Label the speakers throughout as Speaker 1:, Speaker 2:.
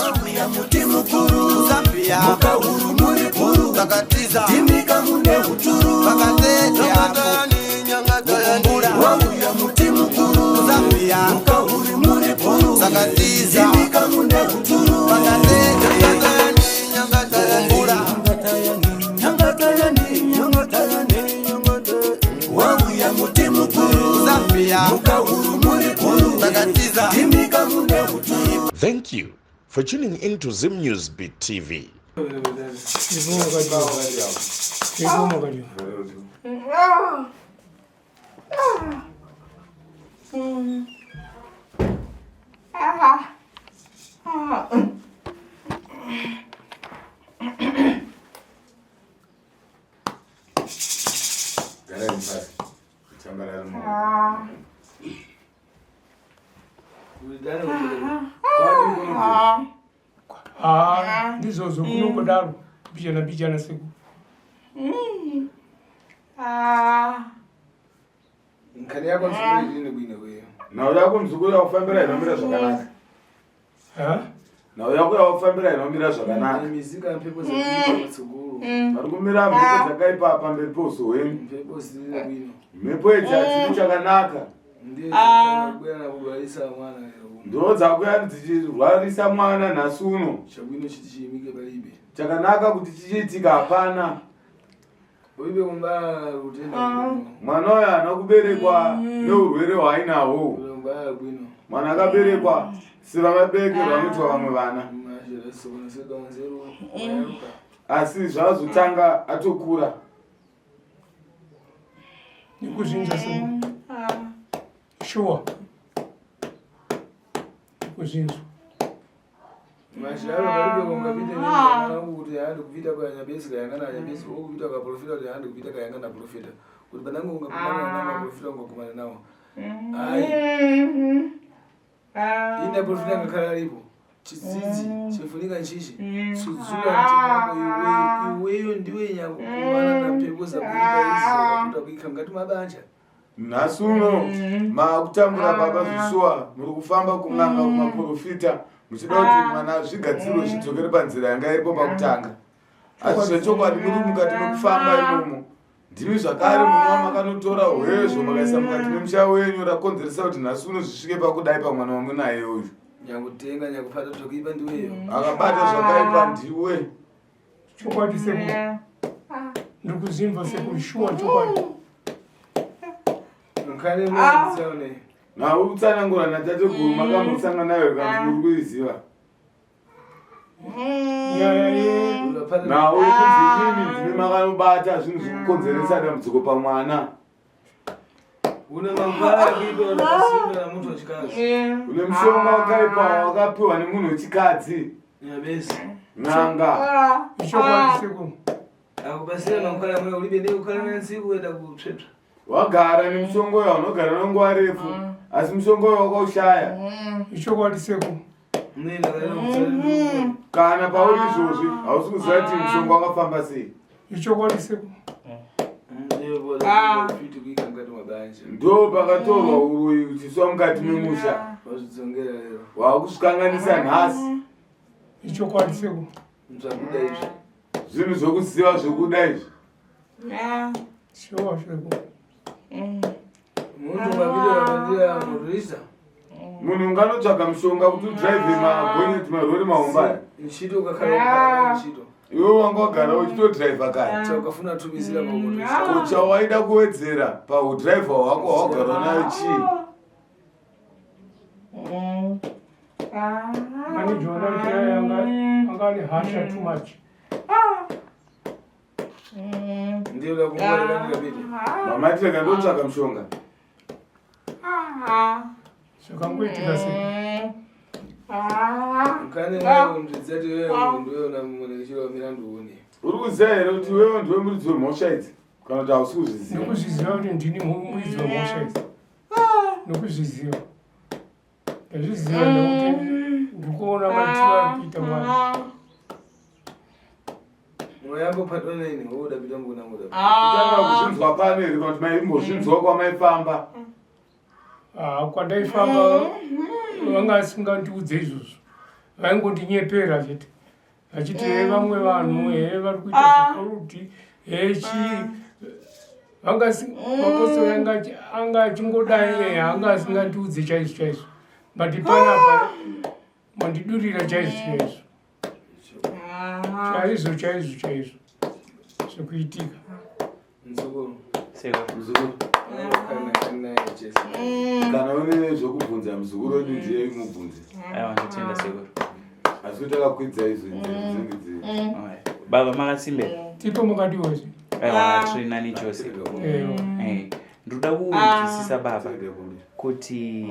Speaker 1: Wauya muti mukuru Zambia mukahuru muri bhuru takatiza imika mune uturu vakateteakumbura wauya muti mukuru Zambia mukahuru muri bhuru takatiza imika mune uturu vakateteakumbura wauya muti mukuru Zambia mukahuru muri bhuru takatiza imika mune uturu.
Speaker 2: Thank you for tuning in to Zim News Beat TV.
Speaker 3: Garai pasi. Kutambarara maoko.
Speaker 4: Haa, ndizvozvo kunongodaro mbijana mbijana sekuru.
Speaker 5: Nkhani yako mzukuru ilini bwino kweyo.
Speaker 3: Nhau yako mzukuru yakufambira inomira zvakanaka.
Speaker 4: Ha?
Speaker 3: Nhau yako yakufambira inomira zvakanaka.
Speaker 5: Mizika mpepo dzakaipa patsogolo.
Speaker 3: Vari kumira mhepo dzakaipa pamberi peuso hwenyu.
Speaker 5: Mpepo zilili bwino.
Speaker 3: Mhepo idzi hadzidi chakanaka.
Speaker 5: Ndiye kubwera na kudwalisa mwana lero.
Speaker 3: Ndo dzakuya dzichirwarisa mwana nhasi uno.
Speaker 5: Chabwino chiti chiyimike palibe.
Speaker 3: Chakanaka kuti chichiitika hapana.
Speaker 5: Uibe kumbala kutenda bwino.
Speaker 3: Mwana uyu haana kuberekwa neurwere hwaainahwo.
Speaker 5: Kumbala bwino.
Speaker 3: Mwana akaberekwa sevamaberekerwo anoitwa vamwe vana.
Speaker 5: Mashira sokona sedwa nzeru. Wayaruka.
Speaker 3: Asi zvazotanga atokura.
Speaker 4: Nekuzvinzwa sekuru. Sure. Nekuzvinzwa.
Speaker 5: Mashira palibe kungapite nini mwana kuti haandi kupita kwa nyabesi kayangana nyabesi okupita kwa profita kuti haandi kupita kayangana profita. Kuti panango ungakumana nao profita ungakumana nao. Ayi. Ine profita ngakhala alipo. Chidzidzi chifunika nchichi tsudzula mtima wako iwe iweyo ndiwe nyakukumana na mphepo zakuipa izi zakaputa kuikha ngati mabanja.
Speaker 3: Nhasi uno maakutambura baba zvisuwa muri kufamba kun'anga kumaporofita muchida kuti mwana zvigadzirwe zvidzokere panzira yanga iripo pakutanga. Asi zvechokwadi muri mukati mekufamba imomo ndimi zvakare munova makanotora hwezvo makaisa mukati memusha wenyu rakonzeresa kuti nhasi uno zvisvike pakudai pamwana wamunaye uyu.
Speaker 5: Nyakutenga nyakupata zvakuipa ndiweyo.
Speaker 3: Akabata zvakaipa ndiwe.
Speaker 4: Chokwadi sekuru. Ndiri kuzvinzwa sekuru shuwa chokwadi.
Speaker 5: Nkhani mwe
Speaker 3: Nhau kutsanangura natateguru makambosangana nayo kana kuti muri kuiziva.
Speaker 4: Nyaya ye
Speaker 3: Nhau yekunzi imimi ndimi makanobata zvinhu zvikukonzeresa dambudziko pamwana.
Speaker 5: Une mangwara akuipa unakasimba na munthu wachikazi.
Speaker 3: Une mushonga wakaipa wakapiwa nemunhu wechikadzi.
Speaker 5: Nyabesi.
Speaker 3: N'anga.
Speaker 4: Chokwadi sekuru.
Speaker 5: Akupasira mankhwala mwe ulibe ndiye kukhala naye ntsiku kuenda kupsepsa.
Speaker 3: Wagara nemushonga uyo unogara nenguva refu asi mushonga uyo wakaushaya.
Speaker 4: Ichokwadi sekuru.
Speaker 3: Kana pauri izvozvi hausi kuziva kuti mushonga wakafamba sei.
Speaker 4: Ichokwadi sekuru.
Speaker 3: Ndo pakatorwa uroyi uchiswa mukati memusha. Wakusvikanganisa nhasi.
Speaker 4: Ichokwadi sekuru.
Speaker 3: Zvinhu zvekuziva zvekuda izvi.
Speaker 4: Shuwa sekuru.
Speaker 3: Munhu unganotsvaga mushonga kuti udhiraivhe magonyeti marori mahombe aya.
Speaker 5: Ntchito ukakhala ntchito.
Speaker 3: Iwe wanga wagara uchitodhiraivha kare.
Speaker 5: Chakafuna tumizira pamoto.
Speaker 3: Ko chawaida kuwedzera paudhiraivha hwako hwawagara nayo chii?
Speaker 4: Mani Jona ndiye anga anga ane hasha too much.
Speaker 5: Ndiyo lakumwalira ndikapita.
Speaker 3: Mama tirega ndotsvaga mushonga.
Speaker 4: Zvakangoitika sekuru.
Speaker 5: Kane mwewe mdzidzati wewe ndiwe unamuonekechero wa milandu une.
Speaker 3: Uri kuziva here kuti iwewe ndiwe muridzi wemhosva idzi kana kuti hausi kuzviziva?
Speaker 4: Ndikuzviziva kuti ndini muridzi wemhosva idzi. Ndikuzviziva. Ndazviziva nekuti ndikuona maitiro ari kuita mwana.
Speaker 5: Mwayambo patwa neni wewe udapita mbona muda.
Speaker 3: Kutanga kuzvinzwa pano here kana kuti maimbozvinzwa kwamaifamba?
Speaker 4: Ah, kwandaifamba vanga asingandiudze izvozvo. Vaingondinyepera chete vachiti he vamwe vanhu he vari kuita zvekaruti he chii vanga mapostori anga achingodai eh, anga asingandiudze chaizvo chaizvo but panapa mandidurira chaizvo chaizvo chaizvo chaizvo chaizvo zvekuitika
Speaker 3: Kana une zvekubvunza muzukuru wedu ndiye mubvunze.
Speaker 6: Aiwa ndotenda sekuru.
Speaker 3: Asi takakwidza izvo dzinenge dziri.
Speaker 6: Baba makasimbe?
Speaker 4: Tipo makadiwa izvi.
Speaker 6: Aiwa tiri nani chose. Eh, ndoda kunzwisisa baba kuti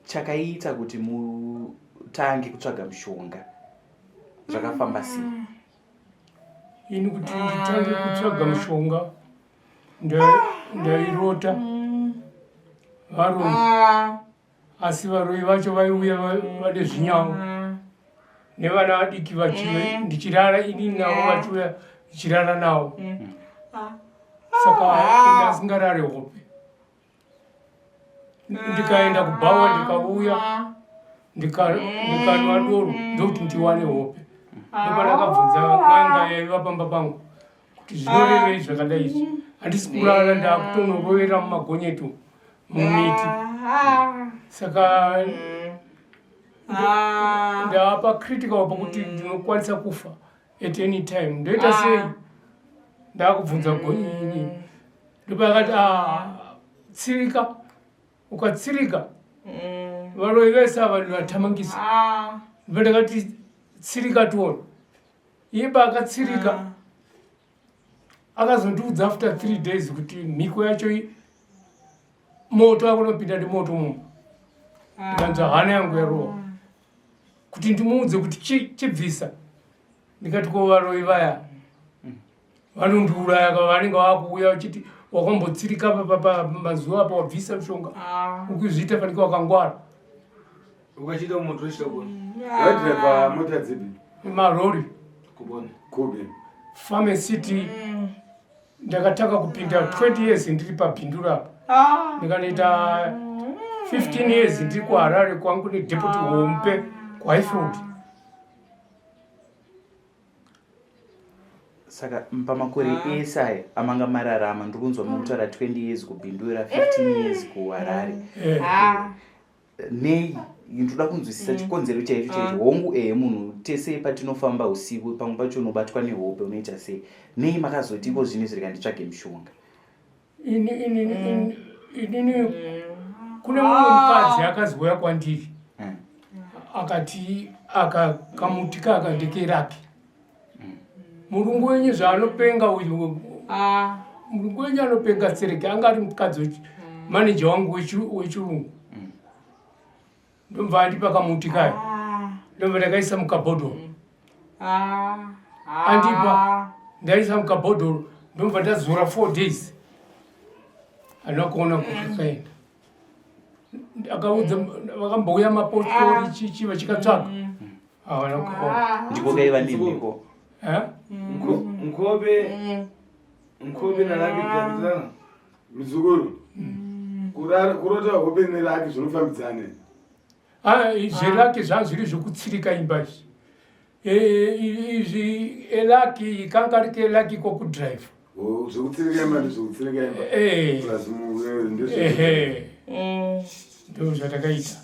Speaker 6: chakaita kuti mutange kutsvaga mushonga zvakafamba sei?
Speaker 4: Ini kuti nditange kutsvaga mushonga ndairota varoyi, asi varoyi vacho vaiuya vane zvinyawo nevana vadiki vachiuya ndichirara ini navo vachiuya ndichirara navo, saka ndasingarare hope. Ndikaenda kubhawa ndikauya ndikanwa doro ndokuti ndiwane hope. Ndopandakabvunza n'anga yaiva pamba pangu kuti zvinorevei zvakadai izvi, handisi kurara, ndakutonorovera mumagonyeto mumiti, saka ndapa critical pakuti ndinokwanisa kufa at any time, ndoita sei? Ndakubvunza gonyini, ndopakati ah, tsirika, ukatsirika varoyi vese ava ndivatamangisa. Ndopandakati tsirika tiona. Iye paakatsirika akazondiudza after 3 days kuti mhiko yacho moto akunopinda nemoto mumba. Ndikanzwa hana yangu yarowa kuti ndimuudze kuti chibvisa. Ndikati ko varoyi vaya vanondiuraya ka, vanenge vakuuya vachiti wakambotsirika mazuva apa wabvisa mushonga, ukuzviita fanike wakangwara.
Speaker 5: Ukachiita moto uchita kuona.
Speaker 3: Waidhiraivha mota dzipi?
Speaker 4: Marori.
Speaker 5: Kubona.
Speaker 3: Kupi?
Speaker 4: Farm City. Ndakatanga kupinda 20 years ndiri pabhindura apa, ndikanoita 15 years ndiri kuHarare kwangu nedepoti hombe kuHighfield.
Speaker 6: Saka pamakore ese aya amanga mararama, ndiri kunzwa mukutaura 20 years kuBindura, 15 years kuHarare. Nei? Ndoda kunzwisisa chikonzero chaicho chaicho. Hongu, ehe, munhu tese patinofamba usiku pamwe pacho unobatwa nehope, unoita sei? Nei makazoti iko zvino izvi rega nditsvage mushonga?
Speaker 4: Inini kune mumwe mukadzi akazouya kwandiri akati aka kamuti kaka ndekerake, murungu wenyu zvaanopenga uyu, murungu wenyu anopenga tsereke. Anga ari mukadzi maneja wangu wechirungu. Ndobva andipa kamuti kaya, ndobva ndakaisa mukabhodhoro. Andipa, ndaisa mukabhodhoro, ndobva ndazora 4 days, handina kuona kukakaenda. Akaudza vakambouya mapostori chichi vachikatsvaga, havana kuona.
Speaker 6: Ndiko kaiva nemhiko?
Speaker 4: Eh?
Speaker 5: Nkobe nkobe naluck dzikapitirana.
Speaker 3: Muzukuru, kurota hope neluck zvinofambidzana.
Speaker 4: Ah, zveluck zvazviri zvekutsirika imba izvi. Eh, izvi eluck kanga ri keluck kokudhiraivha.
Speaker 3: Oh, zvekutsirika imba ndezvekutsirika imba. Plus
Speaker 4: Ehe, ndo zvatakaita.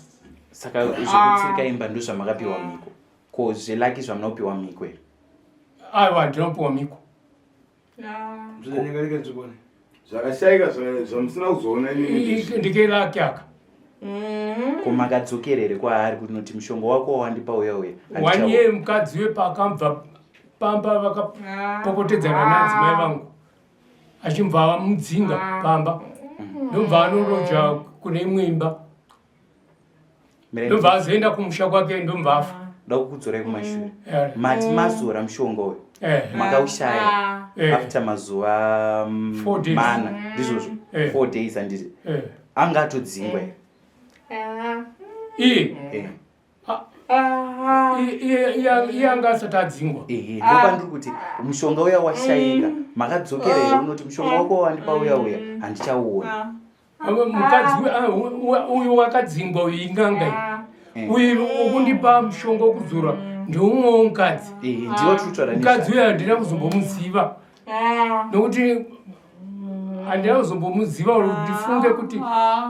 Speaker 6: Saka zvekutsirika imba ndo zvamakapiwa mhiko, ko zveluck zvamunopiwa mhiko here?
Speaker 4: Aiwa, ndinopiwa mhiko.
Speaker 5: Zvinyangarika nzvibone.
Speaker 3: Zvakashaika zvamusina kuzoona imimi.
Speaker 4: Ndikeluck aka.
Speaker 6: Ko makadzokera here kwaari kuti noti mushonga wako wawandipa uya uya
Speaker 4: One year mukadzi wepakambva pamba vakapopotedzana naadzimai vangu, achimbva vamudzinga pamba, ndobva anoroja kune imwe imba, ndobva azoenda kumusha kwake, ndobva afa.
Speaker 6: Da kukudzorai kumashure. Mati mazora mushonga uyu, makaushaya after mazuva
Speaker 4: 4 days.
Speaker 6: 4 ndizvozvo? 4 days, handiti? Anga atodzingwa here?
Speaker 4: Iye
Speaker 6: Eh.
Speaker 4: Iye anga asati adzingwa.
Speaker 6: Ehe, ndopandiri kuti mushonga uya washayika, makadzokera here unoti mushonga wako wawandipa uya uya handichauona?
Speaker 4: Mukadzi uyu wakadzingwa uyu, inganga iyi. Uyu wokundipa mushonga wekudzora ndeumwewo mukadzi.
Speaker 6: Ndiwo tiri kutaura.
Speaker 4: Mukadzi uyu handina kuzombomuziva nokuti handina kuzombomuziva uri ndifunge kuti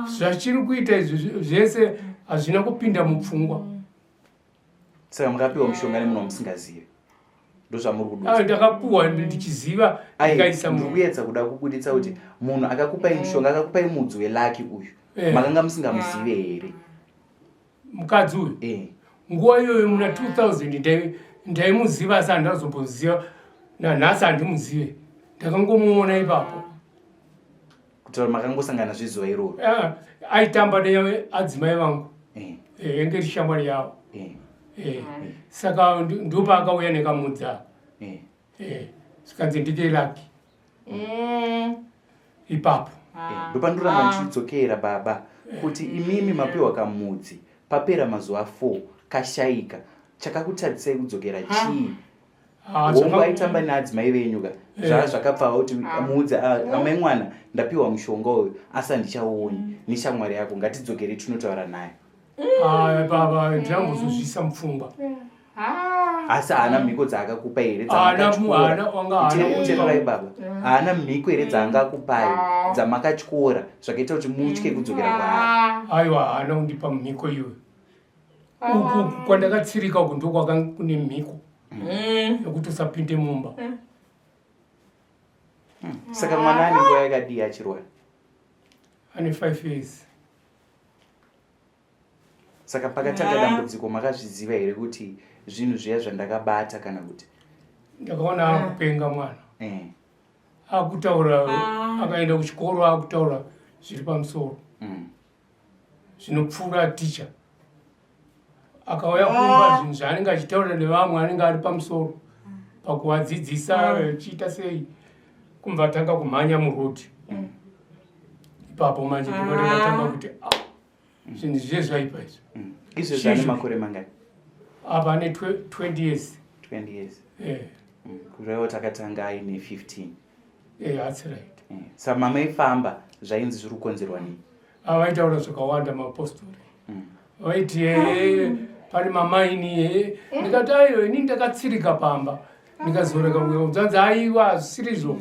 Speaker 4: zvachiri kuita izvi zvese hazvina kupinda mupfungwa.
Speaker 6: Saka makapiwa mushonga nemunhu wamusingazivi, ndozvamuri kudusa?
Speaker 4: Ndakapuwa ndichiziva, ndikaisa.
Speaker 6: Ndiri kuedza kuda kubuditsa kuti munhu akakupai mushonga, akakupai mudzi welaki uyu, makanga musingamuzive here?
Speaker 4: Mukadzi uyu? Nguva iyoyo muna 2000 ndaimuziva, asi handazomboziva nanhasi, handimuzive, ndakangomuona ipapo.
Speaker 6: Kutaura makangosangana zvezuva iroro?
Speaker 4: Aitamba neadzimai vangu, enge iri shamwari yavo. Saka ndopaakauya nekamudza, zvikanzi ndikelaki ipapo.
Speaker 6: Ndopandoramba ndichidzokera baba kuti imimi mapiwa kamudzi, papera mazuva 4 kashaika, chakakutadzisai kudzokera chii? Hongu aitamba neadzimai venyu ka, zvaa zvakapfava kuti muudze, "Amai mwana, ndapiwa mushonga uyu asi handichauoni, neshamwari yako ngatidzokere tinotaura nayo."
Speaker 4: Baba, ndinambozozvisa mupfungwa.
Speaker 6: Asi haana mhiko dzaakakupa here?
Speaker 4: Dzamakatyora
Speaker 6: baba, haana mhiko here dzaangakupai dzamakatyora zvakaita kuti mutye kudzokera kwaari?
Speaker 4: Aiwa, haana kundipa mhiko iyoyo. Uku kwandakatsirika uku ndokwakanga kune mhiko yekuti usapinde mumba.
Speaker 6: Saka mwana ane nguva yakadii achirwara?
Speaker 4: Ane 5 years.
Speaker 6: Saka pakatanga dambudziko makazviziva here kuti zvinhu zviya zvandakabata kana kuti?
Speaker 4: Ndakaona akupenga mwana, akutaura, akaenda kuchikoro akutaura zviri pamusoro, zvinopfuura ticha. Akauya kumba, zvinhu zvaanenge achitaura nevamwe anenge ari pamusoro pakuvadzidzisa, achiita sei, kumva atanga kumhanya murodhi ipapo. Manje ndipo ndakatanga kuti, "Ah, zvinhu zviye zvaipa izvi."
Speaker 6: Izvezvi ane makore mangani?
Speaker 4: Apa ane 20 years.
Speaker 6: 20 years. Kureva kuti akatanga aine 15.
Speaker 4: That's right.
Speaker 6: Saka mamaifamba zvainzi zviri kukonzerwa nei?
Speaker 4: Vaitaura zvakawanda mapostori. Vaiti he pane mamaini he. Ndikati aiyo, ini ndakatsirika pamba, ndikazoreka kudzanzi aiwa, hazvisirizvo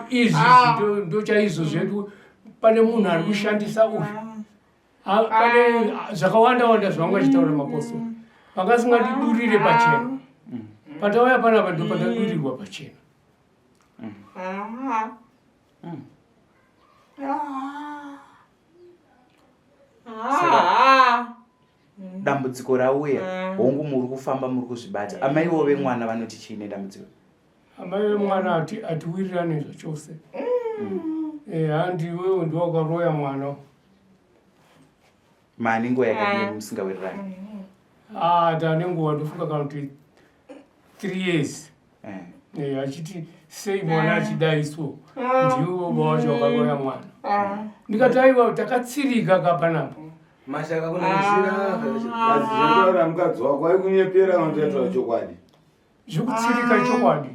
Speaker 4: izvi, ndo chaizvo zvedu, pane munhu ari kushandisa uyu. Pane zvakawanda wanda zvavanga vachitaura mapostori, vangasingatidurire pachena. Patauya panapa ndo patadurirwa pachena.
Speaker 6: Dambudziko rauya, hongu muri kufamba, muri kuzvibata, amaiwo vemwana vanoti chii nedambudziko?
Speaker 4: Amai vemwana atiwirirane zvachose. Handi iwewe ndiwakaroya mwana.
Speaker 6: Mane nguva yakadii musingawirirani?
Speaker 4: Ah, tane nguva, ndofunga kana kuti 3 years. Achiti sei mwana achidai, so ndiwo baba wacho wakaroya mwana. Ndikati aiwa, takatsirika kapanapa.
Speaker 5: Mashaka kuna nzira.
Speaker 3: Asi zvataura mukadzi wako aikunyepera vanotaitaura chokwadi?
Speaker 4: Zvekutsirika chokwadi.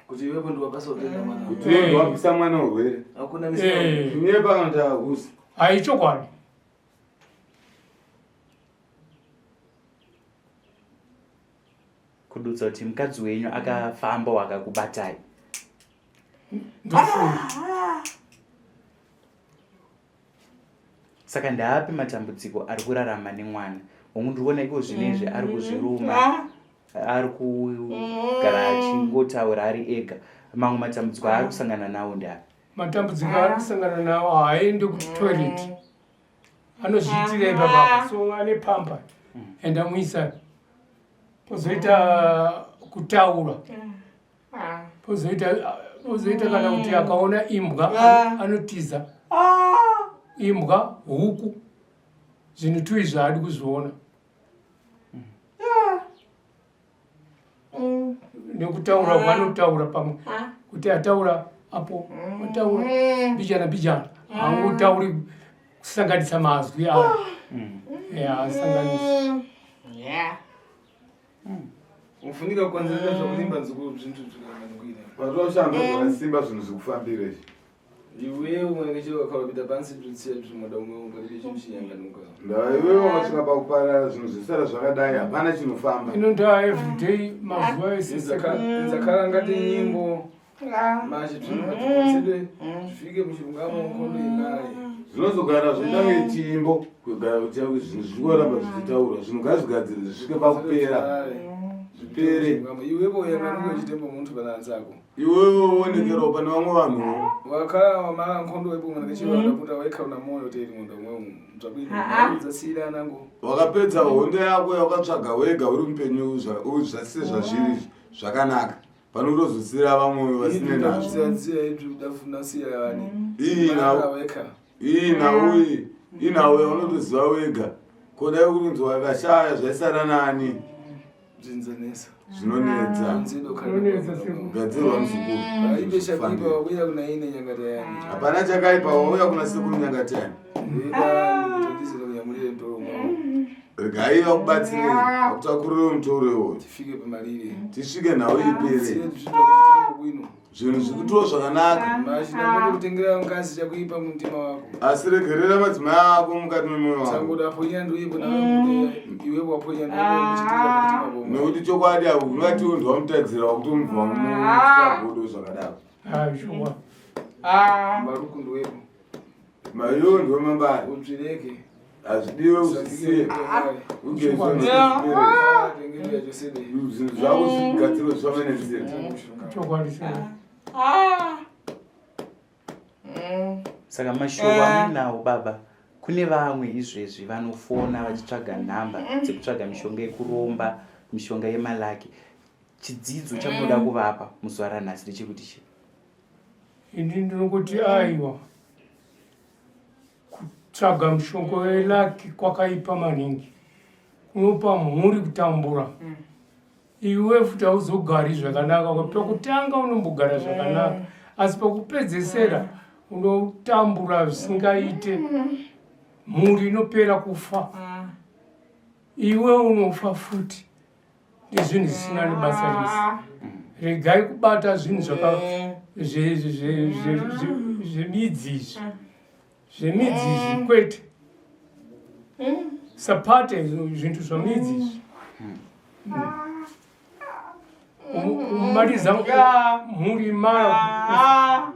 Speaker 5: Kuti iwepo ndiwapasa utenda mwana.
Speaker 3: Kuti iwe ndiwabvisa mwana urwere.
Speaker 5: Hakuna.
Speaker 3: Kunyepa kana kuti hakusi?
Speaker 4: Hai, chokwadi.
Speaker 6: Kududza kuti mukadzi wenyu akafamba wakakubatai?
Speaker 4: Ndofunga.
Speaker 6: Saka ndaapi matambudziko ari kurarama nemwana? Hongu ndiri kuona iko zvinezvi ari kuzviruma, ari kugara achingotaura ari ega. Mamwe matambudziko aari kusangana nawo ndeapi?
Speaker 4: Matambudziko aari kusangana nawo, haaendi kutoilet, anozviitira ipapapa, so ane pamper endamuisa. Pozoita kutaura, pozoita kana kuti akaona imbwa anotiza, imbwa, huku, zvinhu tu izvi haadi kuzviona. Nekutaura kwanotaura pamwe kuti ataura apo ataura mbijana mbijana, haangotauri kusanganisa mazwi ayo, asanganisi.
Speaker 5: Ufunika kukonzerera zvakulimba nzuku zvintu zvikanganikuita.
Speaker 3: Patoshanda zvakasimba, zvinhu zvikufambira izvi.
Speaker 5: Iwewe mwana chero wakapita pansi tutsiya zvimoda umwe palibe chinhu chinyanganuka.
Speaker 3: Ndaa iwewe wakasvika pakuparara zvinhu zvisara zvakadai hapana chinofamba.
Speaker 4: Inondaa everyday mazuva ese.
Speaker 5: Nzakhala ngati nyimbo manje zvinhu zvifike muchirungamo nkondo imale.
Speaker 3: Zvinozogara zvoita kunge chimbo kugara zvinhu zvichikoramba zvichitaurwa zvinhu ngazvigadzire zvisvike pakupera zvipere.
Speaker 5: Iwewe yanganuka chitembo muntu pana anzako.
Speaker 3: Iwewe uonekerawo pane vamwe vanhuwo.
Speaker 5: Wakhala wamala nkhondo wepo mwana kechiwa ndaputa wekha una moyo teri munda umwe mzvabwino dzasiyira anango.
Speaker 3: Wakapedza hondo yako yawakatsvaga wega uri mupenyu zvase zvazviri zvakanaka pane kutozosiyira vamwe vasine nazvo. Iyi nhau iyi inhau yaunotoziva wega ko dai uri kunzi wakashaya zvaisara nani.
Speaker 5: Zvinonetsa.
Speaker 3: Zvinonetsa. Gadzirwa muzukuru. Hapana chakaipa wauya kuna sekuru Nyangatayani. Regai vakubatsirei vakutakurire mutoro iwoyo. Tisvike nhau ipere. Zvinhu zvikuitwa zvakanaka.
Speaker 5: Kutengera mukadzi chakuipa mumutima wako.
Speaker 3: Asi regerera madzimai ako mukati memwoyo wako.
Speaker 5: Sangoda aponya ndoipo nawe iwe waponya ndoipo muchitika mumutima
Speaker 3: wako. Nekuti chokwadi avo ungati ndwamutadzira wakutomubva mugodo zvakadaro.
Speaker 4: Ah shuwa.
Speaker 5: Ah. Maruku ndoipo.
Speaker 3: Mayo ndo mambari.
Speaker 5: Utsvireke.
Speaker 3: Hazvidiwe uzvisiye. Zvinhu zvako zvigadzirwe zvifambe nenzira.
Speaker 4: Chokwadi sei.
Speaker 6: Saka mashoko amuinawo baba kune vamwe izvezvi vanofona vachitsvaga nhamba dzekutsvaga mishonga yekuromba, mishonga yemalaki. Chidzidzo chamunoda kuvapa muzuva ranhasi ndechekuti chii?
Speaker 4: Ini ndinongoti aiwa. Kutsvaga mushonga welaki kwakaipa maningi, kunopa mhuri kutambura. Iwe futi hauzogari zvakanaka. Pekutanga unombogara zvakanaka, asi pekupedzesera unotambura zvisingaite. Mhuri inopera kufa, iwe unofa futi nezvinhu zvisina nebasa rese. Regai kubata zvinhu zvemidzi izvi, zvemidzi izvi kwete. Sapate zvinhu zvamidzi izvi. Umaliza mhuri mara.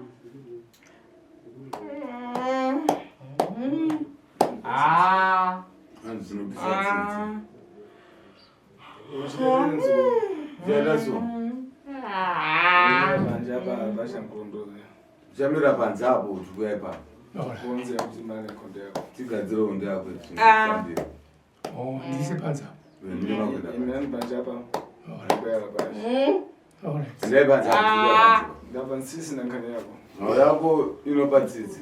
Speaker 3: Chamira panze apo kuti kuya ipapo. Tigadzire hondo yako tifambire.
Speaker 4: Oh, ndise panze apo.
Speaker 3: Ndai panze apo.
Speaker 5: Ndabva nsisi nankani yako.
Speaker 3: Nhau yako inopa tsitsi.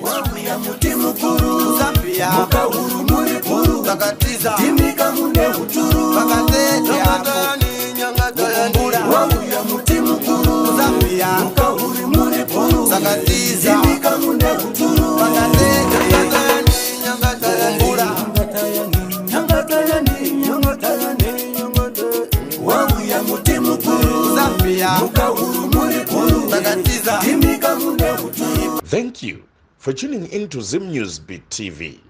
Speaker 1: Wauya muti mukuru Zambia mukahuru muri bhuru takatiza timika mune huturu vakateteakumbura wauya muti mukuru Zambia mukahuru muri bhuru takatiza timika mune huturu vakateteakumbura wauya muti mukuru Zambia mukahuru muri bhuru takatiza timika mune huturu.
Speaker 2: Thank you for tuning in to Zim News Beat TV.